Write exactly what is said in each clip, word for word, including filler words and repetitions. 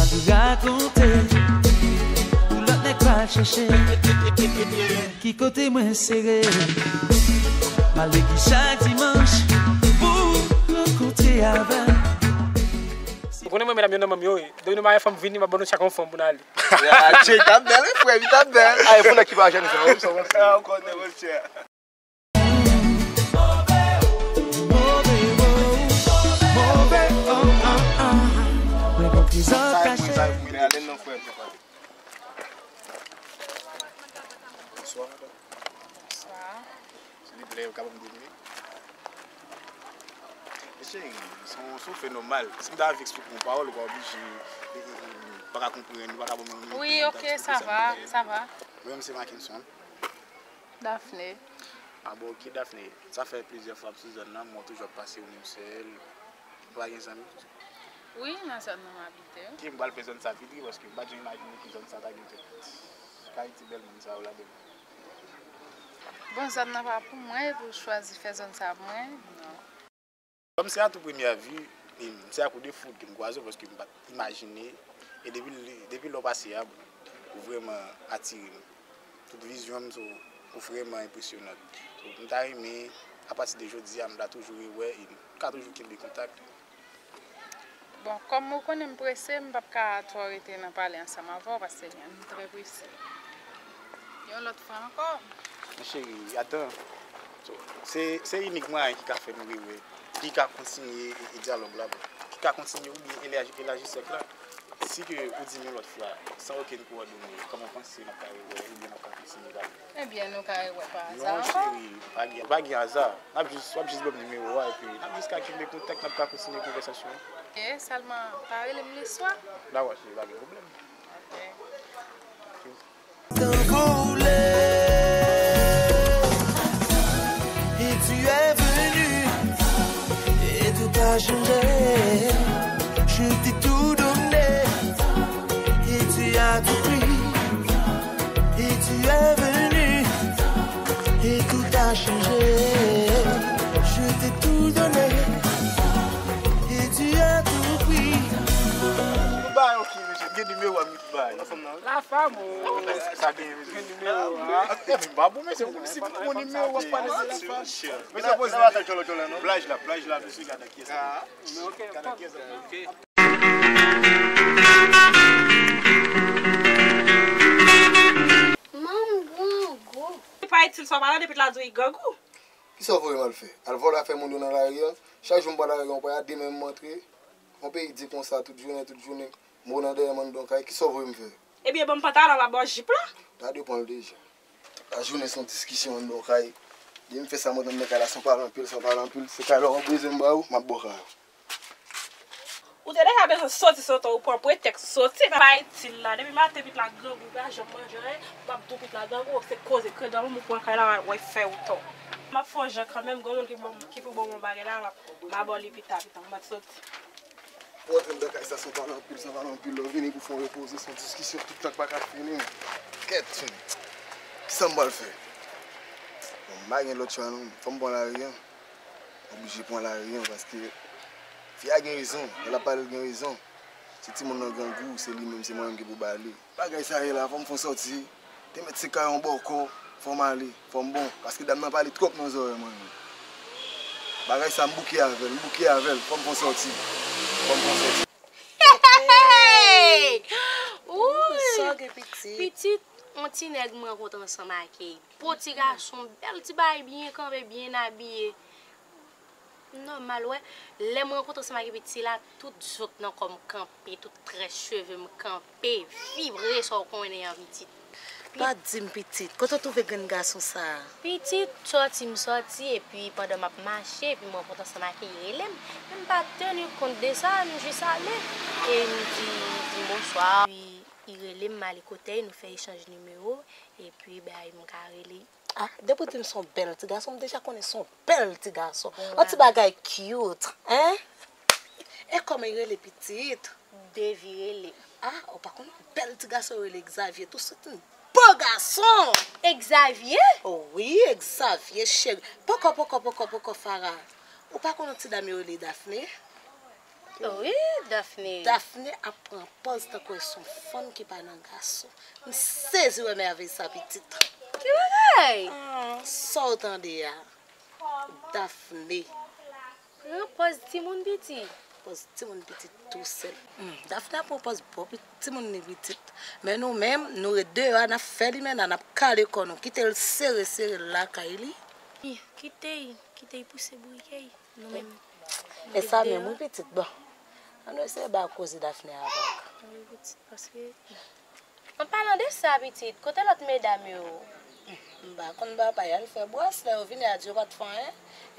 Rakonte pou lòt nèg pa chèche ki kote mwen sere. M ale ki chak dimanch pou rankontre avè. Ou konnen mwen, medam, yo nan men m yo ye. Depi nou marye fanm vini, m ap ban nou chak yon fanm pou n ale. Ah, Jay t ap bèl, wi, frè, li t ap bèl. Ah, e pou nèg ki pa jèn sa, wi, sa, wi. Ah, ou konnen, monchè. Move, oh, move, oh, ah, ah. Mwen gon trezò kache. Sa e pou mwen, sa e pou mwen, ale non, frè, m pa pale. Bonswa, madanm. Bonswa. Silvouplè, ou ka ban m de minit? Cheri, se yon, se yon fè nòmal. Si m ta anvi eksplike yon pawòl, ou pa oblije, e, e, e, pa ka konprann, ou pa ka ban mwen yon minit pou m ta eksplike sa m vle. Wi, ok, sa va, sa va. Mwen menm se Mackenson. Daphné. Ah bon, ok, Daphné. Sa fè plizyè fwa m sou zòn nan, mwen toujou ap pase ou menm sèl. Ou pa gen zanmi? Wi, nan zòn nan m abite. Ok, m pral fè zòn sa pi dri, paske m pa t janm imajine ke zòn sa ta gen tout kalite bèl moun sa yo ladan l. Bon, zòn nan pa pou mwen, pou chwazi fè zòn sa pou mwen, non. Kòm se a tou premyè vi, e se a kou de foud ke m kwaze w, paske m pa t imajine, e depi, depi lè w pase a, ou vrèman atire m. Tout vizyon m sou ou vrèman enpresyonant. So, m ta renmen, apati de jodi a, m ta toujou rewè e m ka toujou kenbe kontak. Bon, kòm ou konnen m prese, m p ap ka twò rete nan pale ansanm avè w, paske m trè prese. Yon lòt fwa ankò. Men cheri, atann. So, se, se inik mwayen ki ka fè nou rewè, ki ka kontinye e, e dyalòg la, ki ka kontinye oubyen elaji, elaji sèk la. Si ke ou di m yon lòt fwa, san okenn kowòdone, kòman w panse n ap ka rewè oubyen n ap ka kontinye pale? Ebyen, nou ka rewè pa aza ankò. Non, cheri, pa gen, pa gen aza. N ap jis, w ap jis ban m nimewo a, epi n ap jis ka kenbe kontak, n ap ka kontinye konvèsasyon an. Ok, sèlman pa rele m leswa. Dakò, cheri, pa gen pwoblèm. Ok. Ok. T'envoler. Et tu es venu, et tout a changé. Je t'ai tout donné, et tu as tout pris. Et tu es venu, et tout a changé. Je t'ai tout donné, et tu as tout pris. Ba, ok, mesye, gen nimewo a, m bay. Lafanm, o. Sa gen nimewo a. Epi m pa bon mesye, m konn si m bon nimewo, w ap pale de lafanm. Mesye, poze. Plaj la, plaj la, mesye, gade kiyès. Gade kiyès. Manm grangou. Li pa itil sa w pale, depi l la di w li grangou. Kisa w voye m al fè? Al vòlè afè moun yo nan lari a? Chak jou m pran lari a, yon pa demen m antre. Yon peyi di konsa, tout jounen, tout jounen. Mo nan dèyè m anndan kay, kisa w voye m fè? Ebyen, ban m pantalon la, ban w jip la. Ta depan l deja. Lajounen se yon diskisyon anndan kay. Depi m fè sa, m antre anndan kay la, san pale anpil, san pale anpil. Se kay la w ap bezwen m ba ou, m ap ba w kay la. Ou te deja bezwen soti, soti, ou pran pretèks soti. Pa itil la. Depi maten, pit la grangou, pa janm manje anyen. M ap di w pit la grangou, se koze kre granmoun, ou pran kay la, w ap fè ou tò. M ap fè w jan kanmenm, granmoun ki bon, ki pou bon bon bagay la, m ap, m ap ba w li pita, pita, m ap soti. Ou antre anndan kay sa san pale anpil, san pale anpil, lè w vini pou fè yon repoze, se yon diskisyon tout tan k pa ka fini. Kèt, kisa m pral fè? Bon, m pa gen lòt chwa non, fò m pran lari a. M oblije pran lari a, paske fi a gen rezon, lè l ap pale l gen rezon. Si timoun nan grangou, se li menm, se mwen menm ki pou ba li. Bagay sa ye la, fò m fè yon sòti. Te mèt se kay yon bòkò, fò m ale, fò m bon, paske dam nan pale twòp nan zòrèy mwen menm. Bagay sa m bouke avè l, m bouke avè l, fò m fè yon sòti. Fò m fè yon sòti. Hey! Wouy! Sa w gen pitit? Pitit, yon ti nèg m rankontre ansanm ak li. Bon ti gason, bèl ti bagay, byen kanpe, byen abiye. Nòmal, wè. Lè m rankontre ansanm ak pitit la, tout zòt nan kò m kanpe, tout très cheve m kanpe, vibre, sa w konnen an pitit. Pa di m pitit, kote w twouve grenn gason sa a? Pitit, sòti m sòti, epi pandan m ap mache, epi m rankontre ansanm ak li, li rele m. Men m pa teni kont de sa, m jis ale. E m di, di m bonswa. Epi li rele m, m ale kote l, nou fè echanj nimewo, epi bay m ka rele. Ah, depi w di m se yon bèl ti gason, m deja konnen se yon bèl ti gason. Yon ti bagay cute, hein? E kòman l rele pitit? Devi rele. Ah, ou pa konnen yon bèl ti gason yo rele Xavier tou, se yon bo gason! Xavier? Wi, Xavier, cheri. Poko, poko, poko, poko, Farah. Ou pa konnen yon ti dam yo rele Daphné? Wi, Daphné. Daphné ap pran pòz tankou se yon fanm ki pa nan gason. M sezi wè mèvèy sa pitit. Ki bagay? Ah, sa w tande a? Daphné. Pran pòz timoun piti. Pòz timoun pitit tou sèl. Hmm, Daphné ap pran pòz bon pi- timoun li pitit. Men nou menm, nou ret deyò a, n ap fè limena, n ap kale kò nou, kite l sere, sere l lakay li. Kite l, kite l pouse bourike l. Nou menm. E sa menm, wi, pitit. Bon, ann nou eseye ba koze Daphné avè l. Wi, pitit, paske An palan de sa, pitit, kote lòt medam yo? M pa konn papa y al fè bwès, lè yo vini a di yo pa t fè anyen,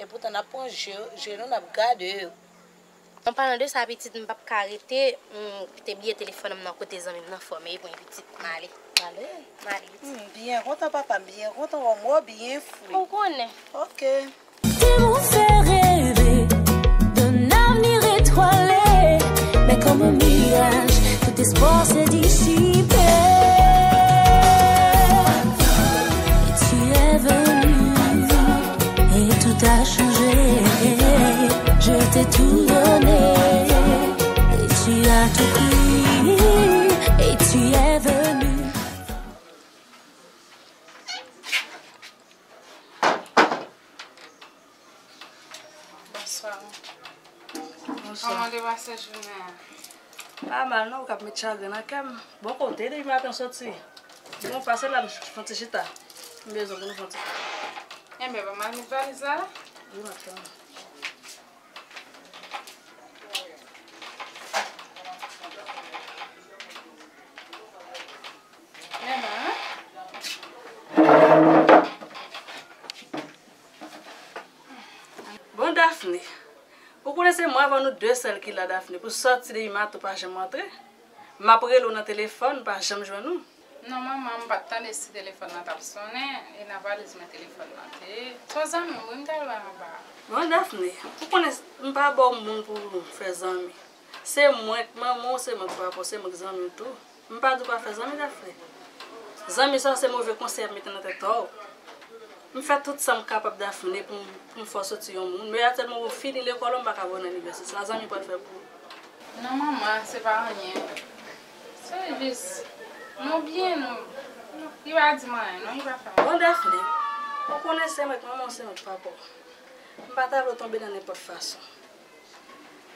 epoutan n ap pran je, je nou n ap gade yo. An palan de sa, pitit, m p ap ka rete, m te bliye telefòn m nan kote zanmi m nan fò m, e bon, pitit, m ale. Ale. M ale, pitit. M byen kontan, papa, m byen kontan wè w, m wè w byen fri. Ou konnen. Ok. T'es mon fer rêvé d'un avenir étoilé, mais comme un mirage, tout espoir s'est dissipé. Et tu es venu, et tout a changé. Je t'ai tout donné, et tu as tout pris, et tu es venu. Bonswa. Bonswa. Kòman w te pase jounen an? Pa mal non, ou k ap met chagren nan kè m. Bon, kote depi maten w soti? Bon, pase la, m fè yon ti chita. M bezwen pou nou fè yon ti. Enben, ban m al met valiz la. Wi, m ap tann ou. Bon, Daphné, ou konnen se mwen avè nou de sèl ki la, Daphné, pou sòti depi maten ou pa janm antre. M ap rele w nan telefòn, m pa janm jwenn ou. Non, manman, m pa t tande si telefòn nan t ap sonnen, e nan valiz mwen telefòn nan te ye. Se yon zanmi m, wi, m t al wè anba a. Bon, Daphné, ou konnen m pa ba w moun pou fè zanmi. Se mwen k manman w, se mwen k papa w, se mwen k zanmi w tou. M pa di w pa fè zanmi, Daphné. Zanmi sa se move konsèy y ap mete nan tèt ou. M fè tout sa m kapab, Daphné, pou m, pou m fè w soti yon moun. Men aktyèlman ou fini lekòl ou, m pa ka ba w nan inivèsite. Sa zanmi pral fè pou ou? Non, manman, se pa anyen. Se jis, nou byen, nou, li pa di m anyen, non, li pa fè m anyen. Bon, Daphné, ou konnen se mwen k manman w, se mwen k papa w. M pa ta vle w tonbe nan nenpòt fason.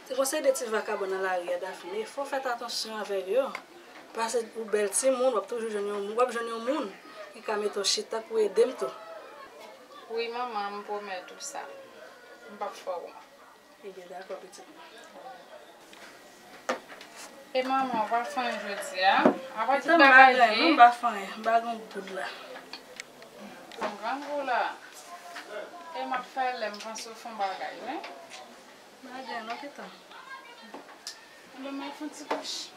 Te gon seri de ti vakabon nan lari a, Daphné, fò w fè atansyon avèk yo. Paske ou bèl timoun, w ap toujou jwenn yon moun, w ap jwenn yon moun ki ka mete w chita pou ede m tou. Wi, manman, m pwomèt ou sa. M p ap fè w wont. Ebyen, dakò, pitit mwen. E manman, w pa fè anyen jodi a? Apa tout bagay vye? Non, m pa fè anyen. M pa gen goud la. M grangou la. E m ap fè lè m panse w fè yon bagay, wi. M pa gen non, pitit. Anben, m al fè yon ti kouche.